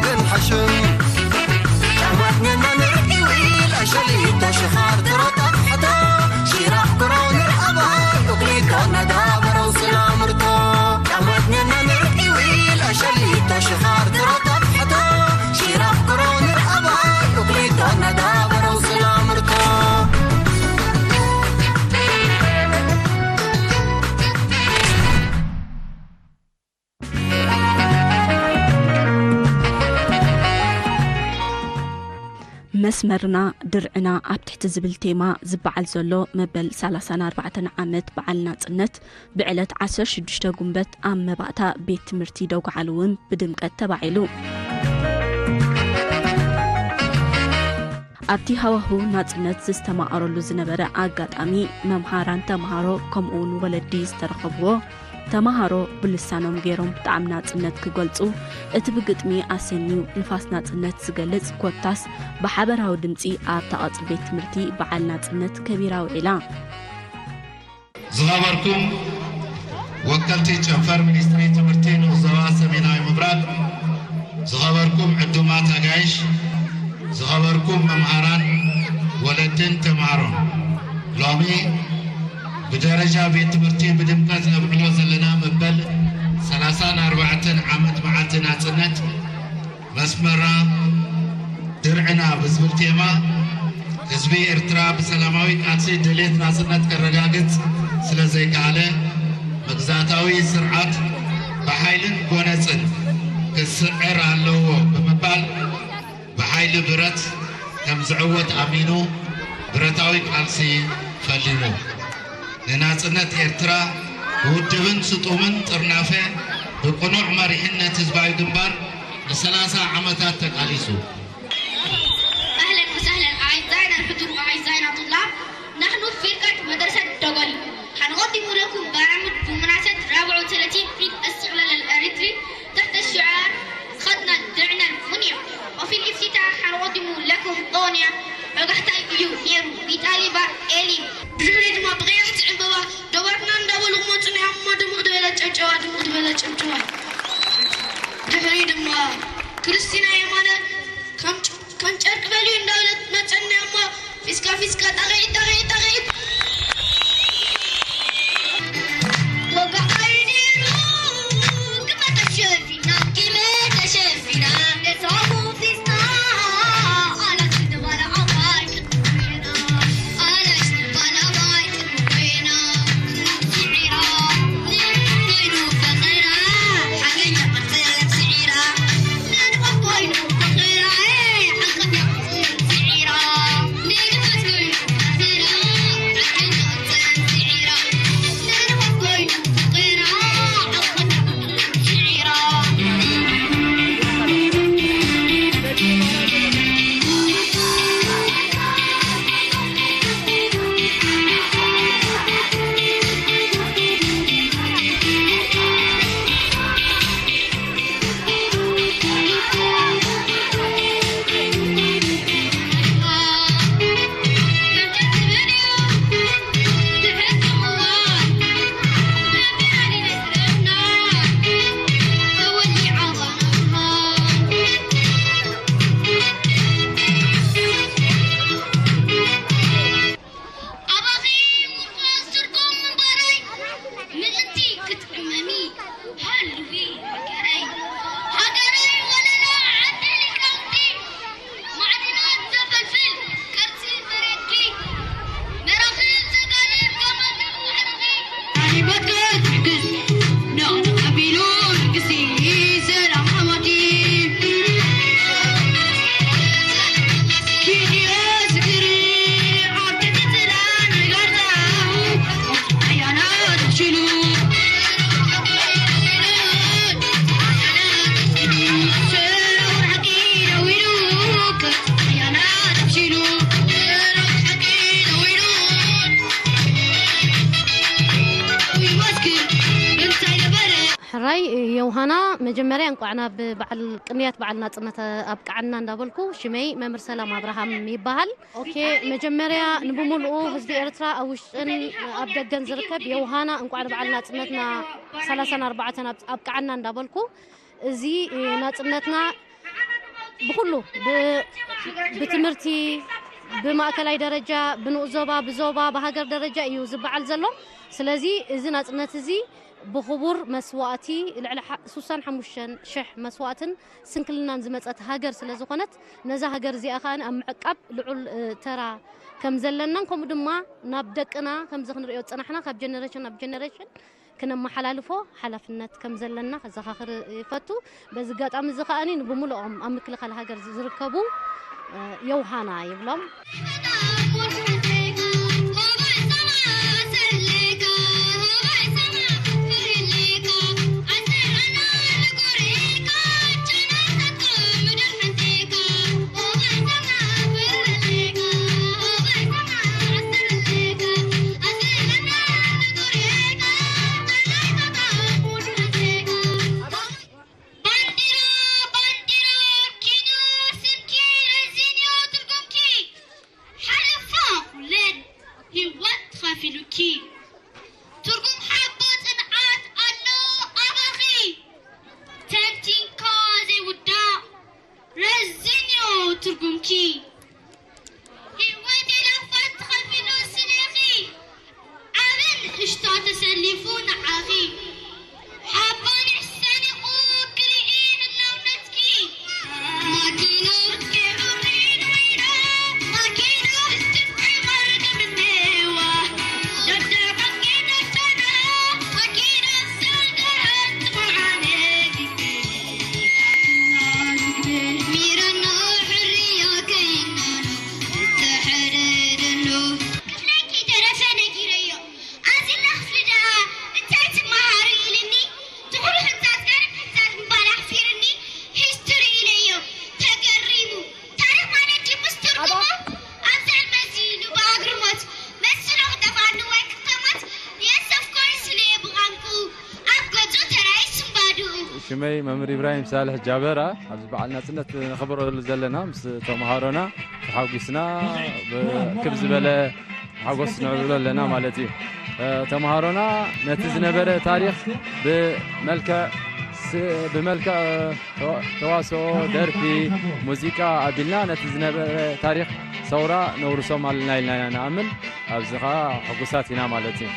ግን ሕሽም ጫማትነና ንርኢ ዊል ኣሸሊታ ሽኻር ትሮታ ፍሕታ ሽራኽ ክረው ንርኣባይ ኡክሊቶ ነዳበረው ስላምርቶ ጫማትነና ንርኢ ዊል ኣሸሊታ ሽኻር ትሮታ ፍሕታ ሽራኽ ክረው ንርኣባይ ኡክሊቶ ነዳበረው ስላምርቶ መስመርና ድርዕና ኣብ ትሕቲ ዝብል ቴማ ዝበዓል ዘሎ መበል ሰላሳን ኣርባዕተን ዓመት በዓል ናጽነት ብዕለት ዓሰርተ ሽዱሽተ ጉንበት ኣብ መባእታ ቤት ትምህርቲ ደጉዓሉ እውን ብድምቀት ተባዒሉ። ኣብቲ ሃዋሁ ናጽነት ዝተማቐረሉ ዝነበረ ኣጋጣሚ መምሃራን ተምሃሮ ከምኡውን ወለዲ ዝተረኸብዎ ተማሃሮ ብልሳኖም ገይሮም ጣዕሚ ናጽነት ክገልጹ፣ እቲ ብግጥሚ ኣሰንዩ ንፋስ ናጽነት ዝገልጽ ኮታስ ብሓበራዊ ድምጺ ኣብታ ቀጽሪ ቤት ትምህርቲ በዓል ናጽነት ከቢራ ውዒላ። ዝኸበርኩም ወከልቲ ጨንፈር ሚኒስትሪ ትምህርቲ ንኡስ ዞባ ሰሜናዊ ምብራቕ፣ ዝኸበርኩም ዕዱማት ኣጋይሽ፣ ዝኸበርኩም መምሃራን፣ ወለድን ተምሃሮን፣ ሎሚ ብደረጃ ቤት ትምህርቲ ብድምቀት ነብዕሎ ዘለና መበል ሰላሳን ኣርባዕተን ዓመት መዓልቲ ናጽነት መስመራ ድርዕና ብዝብል ቴማ ህዝቢ ኤርትራ ብሰላማዊ ቃልሲ ድሌት ናጽነት ከረጋግጽ ስለ ዘይከኣለ መግዛእታዊ ስርዓት ብሓይልን ጎነጽን ክስዕር ኣለዎ ብምባል ብሓይሊ ብረት ከም ዝዕወት ኣሚኑ ብረታዊ ቃልሲ ፈሊሙ። ንናጽነት ኤርትራ ብውድብን ስጡምን ጥርናፈ ብቅኑዕ መሪሕነት ህዝባዊ ግንባር ንሰላሳ ዓመታት ተቃሊሱ። أهلا وسهلا أعزائنا الحضور وأعزائنا الطلاب. نحن فرقة مدرسة دغلي. حنقدم لكم برامج بمناسبة رابع وثلاثين عيد الاستقلال الأريتري تحت الشعار خدنا درعنا المنير. وفي الافتتاح حنقدم لكم أغنية رقحتاي بيو نيرو بيتالي با إلي. ድሕሪ ድማ ብቐያሕቲ ዕምበባ ደባትና እንዳበሉ ክመፁና እዮም እሞ ድምቕ ዝበለ ጨብጨባ ድምቕ ዝበለ ጨብጨባ። ድሕሪ ድማ ክርስቲና የማነ ከም ጨርቂ በልዩ እንዳበለት መፀና እሞ ፊስካ ፊስካ ጣቕዒት ጣቕዒት ጣቕዒት። ወጋዓይ ነይሩ ግመ ተሸፊና ግመ ተሸፊና ነሳሙ ፊስካ ኣላት ንባል ዓባይ ክትኮይና ኣላት ንባል ዓባይ ክትኮይና ስዒራ ኮይኑ ፈኸራ ሓገኛ ቅርጽ ስዒራ ኣባኺ ምፍዋስ ትርጉም ምንባረይ ምእንቲ ክትዕመሚ ሃልዊ ሃገረይ። ሃገረይ ወለላ ዓዲ ሊቃውንቲ ማዕድናት ዘፈልፍል ቅርሲ ዘረኪ መራኽብ ዘጋልብ ገማግም ባሕርኺ። ሕራይ ዮውሃና፣ መጀመርያ እንቋዕ ናብ በዓል ቅንያት በዓል ናጽነት ኣብቅዓና እንዳበልኩ፣ ሽመይ መምህር ሰላም ኣብርሃም ይበሃል። ኦኬ፣ መጀመርያ ንብምሉኡ ህዝቢ ኤርትራ ኣብ ውሽጥን ኣብ ደገን ዝርከብ ዮውሃና እንቋዕ ንበዓል ናጽነትና ሰላሳን ኣርባዕተን ኣብ-፣ ኣብቅዓና እንዳበልኩ፣ እዚ ናጽነትና ብኹሉ ብ- ብትምህርቲ፣ ብማእከላይ ደረጃ፣ ብንኡስ ዞባ፣ ብዞባ፣ ብሃገር ደረጃ እዩ ዝበዓል ዘሎ። ስለዚ እዚ ናጽነት እዚ ብኽቡር መስዋእቲ፣ ልዕሊ ሓ- ስሳን ሓሙሽተን ሽሕ መስዋእትን ስንክልናን ዝመጸት ሃገር ስለ ዝኾነት፣ ነዛ ሃገር እዚኣ ከኣ ኣብ ምዕቃብ ልዑል እ፣ ተራ ከም ዘለናን፣ ከምኡ ድማ ናብ ደቅና ከምዚ ክንሪኦ ዝጸናሕና ካብ ጀነሬሽን ናብ ጀነሬሽን ክነመሓላልፎ ሓላፍነት ከም ዘለና ከዘኻኽር ይፈቱ። በዚ ኣጋጣሚ እዚ ከኣ ንብምልኦም ኣብ ምክልኻል ሃገር ዝርከቡ እ፣ የውሃና ይብሎም። ባንዲራ፣ ባንዲራ፣ ኪኖ ስምኪ ረዚንዮ ትርጉምኪ። ሓለፋ ኩለን ህይወት ከፊሉኪ። ትርጉም ሓቦ ጽንዓት ኣሎ ኣባኺ። ተንቲንካ ዘይውዳእ ረዚንዮ ትርጉምኪ። ህይወት የለፋት ተኸፊሉ ስሌኺ። ዓብን እሽቶ ተሰሊፉ ንዓኺ። ሓቦ ንሕሰኒቑ ክርኢ ህላውነትኪ። ክፍለይ ከይተረፈ ነጊረዮ። ኣዚና ክፍሊ ደኣ እንታይ ትመሃሩ ኢልኒ። ትኹሉ ሕግታት ገርም ሕግታት ምባል ኣሕፊርኒ። ሂስትሪ ኢለዮ። ተገሪሙ። ታሪኽ ማለት ድዩ ምስ ትርጉሙ? ኣብዛ መሲሉ ብኣግርሞት። መሲሉ ክጠፍኣኒ ወይ ክተሞት። Yes, of course ኢለዮ ብቋንቁ። ኣብ ገጹ ተራእዩ ስንባድኡ። ሽመይ መምህር ኢብራሂም ሳልሕ ጃበራ። ኣብዚ በዓል ናጽነት ነኽብረሉ ዘለና ምስ ተምሃሮና ተሓጒስና፣ ብ- ክብ ዝበለ ሓጎስ ነዕብሎ ኣለና ማለት እዩ። እ፣ ተምሃሮና ነቲ ዝነበረ ታሪኽ ብመልክዕ ስ- ብመልክዕ ተዋ- ተዋስኦ፣ ደርፊ፣ ሙዚቃ ኣቢልና ነቲ ዝነበረ ታሪኽ ሰውራ ነውርሶም ኣለና ኢልና ኢና ንኣምን። ኣብዚ ኸዓ ሕጉሳት ኢና ማለት እዩ።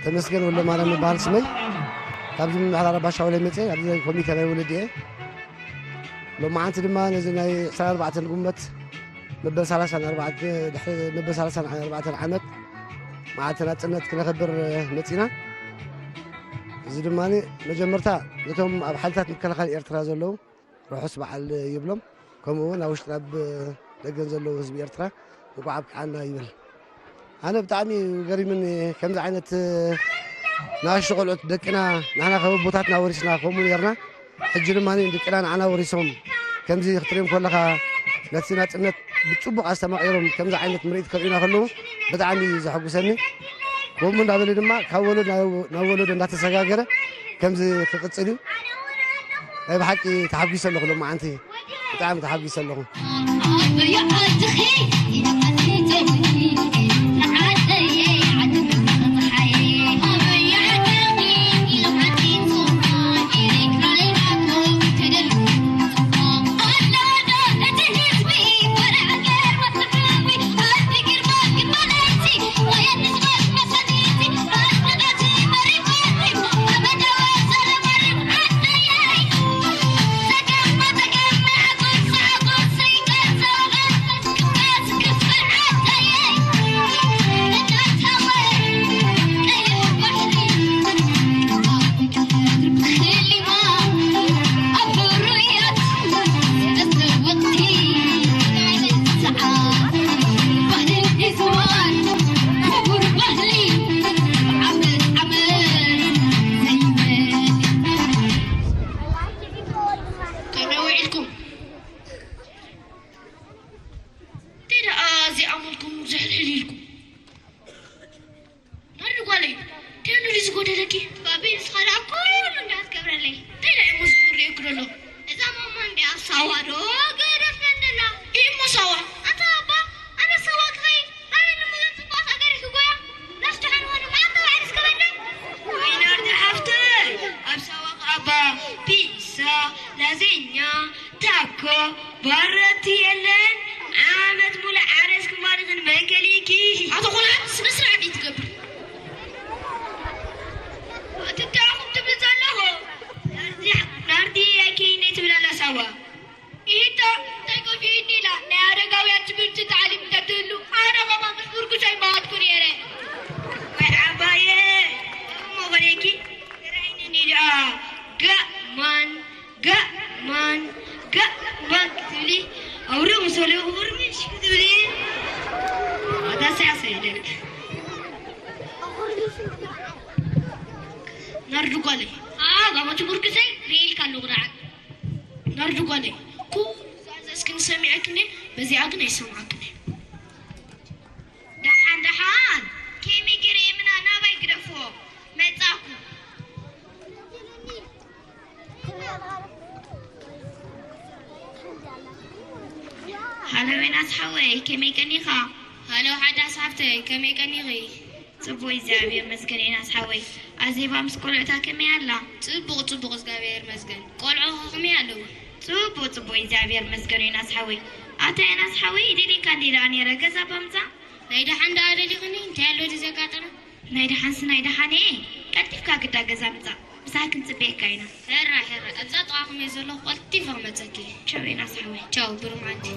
ተመስገን ወልደማርያም ይበሃል ስመይ። ካብዚ ምምሕዳር ኣባሻውለ መፅየ፣ ኣብዚ ኮሚቴ ናይ ወለዲ እየ። ሎማዓንቲ ድማ ነዚ ናይ ዕስራን ኣርባዕተን ጉንበት መበል ሰላሳን ኣርባዕተን፣ ድሕሪ መበል ሰላሳን ኣርባዕተን ዓመት መዓልቲ ናጽነት ክነኽብር መጺና። እዚ ድማ መጀመርታ ነቶም ኣብ ሓይልታት ምክልኻል ኤርትራ ዘለዉ ርሑስ በዓል ይብሎም። ከምኡ እውን ኣብ ውሽጥን ኣብ ደገን ዘለዉ ህዝቢ ኤርትራ እንቋዕ ኣብቅዓና ይብል። ኣነ ብጣዕሚ ገሪምኒ ከምዚ ዓይነት ንኣሽቱ ቆልዑት ደቅና ንሕና ካብ ኣቦታትና ወሪስና ከምኡ ነርና። ሕጂ ድማ ደቅና ንዓና ወሪሶም ከምዚ ክትሪኦም ከለኻ ነቲ ናጽነት ብጽቡቕ ኣስተማቒሮም ከምዚ ዓይነት ምርኢት ከርእዩና ከለዉ ብጣዕሚ እዩ ዘሐጉሰኒ። ከምኡ እንዳበለ ድማ ካብ ወለዶ ናብ ናብ ወለዶ እንዳተሰጋገረ ከምዚ ክቕጽል እዩ። ናይ ብሓቂ ተሓጒሰ ኣለኹ ሎማዓንቲ። ብጣዕሚ ተሓጒሰ ኣለኹ። ኢልኩም። እንታይ ደኣ እዚ ኣመልኩም ዝሕልሕል ኢልኩም? ናርዲ ጓለይ፣ እንታይ ኣሎ ድዩ ዝጎደለኪ? ባቢ፣ ንስኻ ደኣ ኩሉ እንዲኻ ትገብረለይ። እንታይ ደኣ እሞ ዝገብር እየ ክደሎ? እዛ ማማ እንዲኣ ሳዋ ዶ ገደፍና እንደላ? እሞ ሳዋ? ኣታ ኣባ፣ ኣነ ሳዋ ክኸይድ? ኣነ ንሙሉእ ጽቡቕ ሃገር ክጎያ? ናስ ደሓን ሆነ፣ ማዕንታ ባዕሪ ዝገበለ? ወይ ናርዲ ሓፍተይ፣ ኣብ ሳዋ ከኣባ ፒሳ፣ ላዘኛ፣ ታኮ፣ ባረቲ የለን። ዓመት ሙሉእ ዓረስ ክማሪ ክንመንከሊኪ። ኣቶ ኩናት፣ ስነ ስርዓት ይትገብር። እቲ እንታይ ኢኹም ትብሉ ዘለኹም? ናርዲ፣ ናርዲ ኣይከይነይ ትብል ኣላ ሳዋ። ኢሂታ፣ እንታይ ከፊኡኒ ኢላ ናይ ኣረጋውያን ትምህርቲ ታዕሊም እንተትህሉ፣ ኣነ ኸማ ምስ ብርጉስ ኣይመሃድኩ ነይረ። ወይ ዓባየ፣ እሞ በለኪ፣ ተራኢንኒ ደኣ፣ ጋእ ማን፣ ጋእ ማን፣ ጋእ ማን ክትብሊ፣ ኣውሪ ምሰሉ፣ ውርምሽ ክትብሊ፣ ኣታ ሳያሰ ኢለኪ። ናርዲ ጓለይ። ኣጋ፣ መቱ ብርክሰይ ርኢልካ ኣለኹ ደዓል። ናርዲ ጓለይ፣ ኩሉ ዝኣዘዝክኒ ሰሚዐክኒ፣ በዚኣ ግን ኣይሰምዓክኒ። ደሓን፣ ደሓን፣ ከመይ ገይረ የምና ናባይ ግደፎ፣ መጻኩ። ሃሎ ዮናስ ሓወይ፣ ከመይ ቀኒኻ? ሃሎ ሓዳስ ሓፍተይ፣ ከመይ ቀኒኺ? ጽቡቕ እግዚኣብሔር ይመስገን ዮናስ ሓወይ። ኣዜባ ምስ ቆልዑታ ከመይ ኣላ? ጽቡቕ፣ ጽቡቕ እግዚኣብሔር ይመስገን። ቆልዑ ከመይ ኣለዉ? ጽቡቕ፣ ጽቡቕ እግዚኣብሔር ይመስገን ዮናስ ሓወይ። ኣታ ዮናስ ሓወይ፣ ደልየካ እንዲ ደኣ ነይረ፣ ገዛ እባ ምጻእ። ናይ ደሓን ደኣ ደሊኽኒ? እንታይ ኣሎ ድዩ ዘጋጠመ? ናይ ደሓንሲ ናይ ደሓን እየ። ቀልጢፍካ ግዳ ገዛ ምጻእ። ምሳኻ ክንጽበየካ ኢና። ሕራይ፣ ሕራይ። ኣብዛ ጥቓኹም እየ ዘለኹ፣ ቀልጢፈ ክመጸኪ። ቻው ዮናስ ሓወይ። ቻው፣ ብሩህ መዓልቲ።